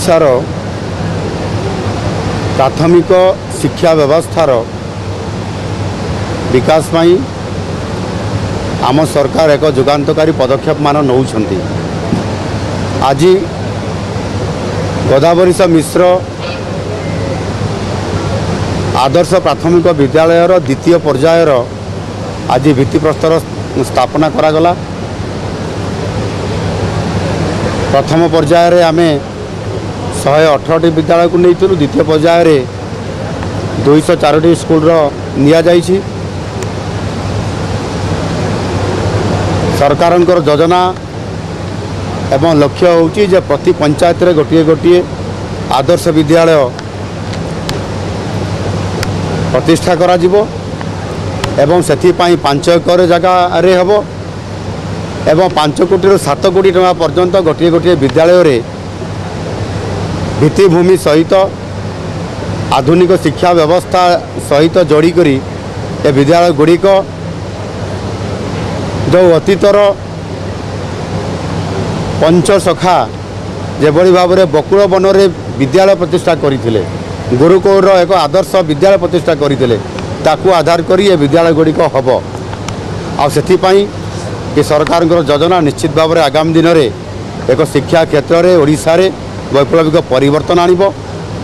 ଓଡ଼ିଶାର ପ୍ରାଥମିକ ଶିକ୍ଷା ବ୍ୟବସ୍ଥାର ବିକାଶ ପାଇଁ ଆମ ସରକାର ଏକ ଯୁଗାନ୍ତକାରୀ ପଦକ୍ଷେପମାନ ନେଉଛନ୍ତି। ଆଜି ଗୋଦାବରୀଶ ମିଶ୍ର ଆଦର୍ଶ ପ୍ରାଥମିକ ବିଦ୍ୟାଳୟର ଦ୍ୱିତୀୟ ପର୍ଯ୍ୟାୟର ଆଜି ଭିତ୍ତିପ୍ରସ୍ତର ସ୍ଥାପନା କରାଗଲା। ପ୍ରଥମ ପର୍ଯ୍ୟାୟରେ ଆମେ 118ଟି ବିଦ୍ୟାଳୟକୁ ନେଇଥିଲୁ, ଦ୍ୱିତୀୟ ପର୍ଯ୍ୟାୟରେ 204ଟି ସ୍କୁଲର ନିଆଯାଇଛି। ସରକାରଙ୍କର ଯୋଜନା ଏବଂ ଲକ୍ଷ୍ୟ ହେଉଛି ଯେ ପ୍ରତି ପଞ୍ଚାୟତରେ ଗୋଟିଏ ଗୋଟିଏ ଆଦର୍ଶ ବିଦ୍ୟାଳୟ ପ୍ରତିଷ୍ଠା କରାଯିବ ଏବଂ ସେଥିପାଇଁ 5 ଏକର ଜାଗାରେ ହେବ ଏବଂ 5 କୋଟିରୁ 7 କୋଟି ଟଙ୍କା ପର୍ଯ୍ୟନ୍ତ ଗୋଟିଏ ଗୋଟିଏ ବିଦ୍ୟାଳୟରେ ଭିତ୍ତିଭୂମି ସହିତ ଆଧୁନିକ ଶିକ୍ଷା ବ୍ୟବସ୍ଥା ସହିତ ଯୋଡ଼ିକରି ଏ ବିଦ୍ୟାଳୟ ଗୁଡ଼ିକ ଯେଉଁ ଅତୀତର ପଞ୍ଚସଖା ଯେଭଳି ଭାବରେ ବକୁଳ ବନରେ ବିଦ୍ୟାଳୟ ପ୍ରତିଷ୍ଠା କରିଥିଲେ, ଗୁରୁକୁଳର ଏକ ଆଦର୍ଶ ବିଦ୍ୟାଳୟ ପ୍ରତିଷ୍ଠା କରିଥିଲେ, ତାକୁ ଆଧାର କରି ଏ ବିଦ୍ୟାଳୟ ଗୁଡ଼ିକ ହେବ। ଆଉ ସେଥିପାଇଁ ଏ ସରକାରଙ୍କର ଯୋଜନା ନିଶ୍ଚିତ ଭାବରେ ଆଗାମୀ ଦିନରେ ଏକ ଶିକ୍ଷା କ୍ଷେତ୍ରରେ ଓଡ଼ିଶାରେ ବୈପ୍ଳବିକ ପରିବର୍ତ୍ତନ ଆଣିବ।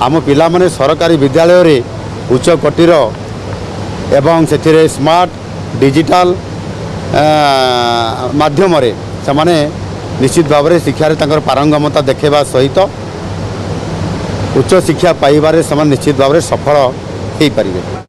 ଆମ ପିଲାମାନେ ସରକାରୀ ବିଦ୍ୟାଳୟରେ ଉଚ୍ଚ କୋଟିର ଏବଂ ସେଥିରେ ସ୍ମାର୍ଟ ଡିଜିଟାଲ ମାଧ୍ୟମରେ ସେମାନେ ନିଶ୍ଚିତ ଭାବରେ ଶିକ୍ଷାରେ ତାଙ୍କର ପାରଙ୍ଗମତା ଦେଖାଇବା ସହିତ ଉଚ୍ଚ ଶିକ୍ଷା ପାଇବାରେ ସେମାନେ ନିଶ୍ଚିତ ଭାବରେ ସଫଳ ହୋଇପାରିବେ।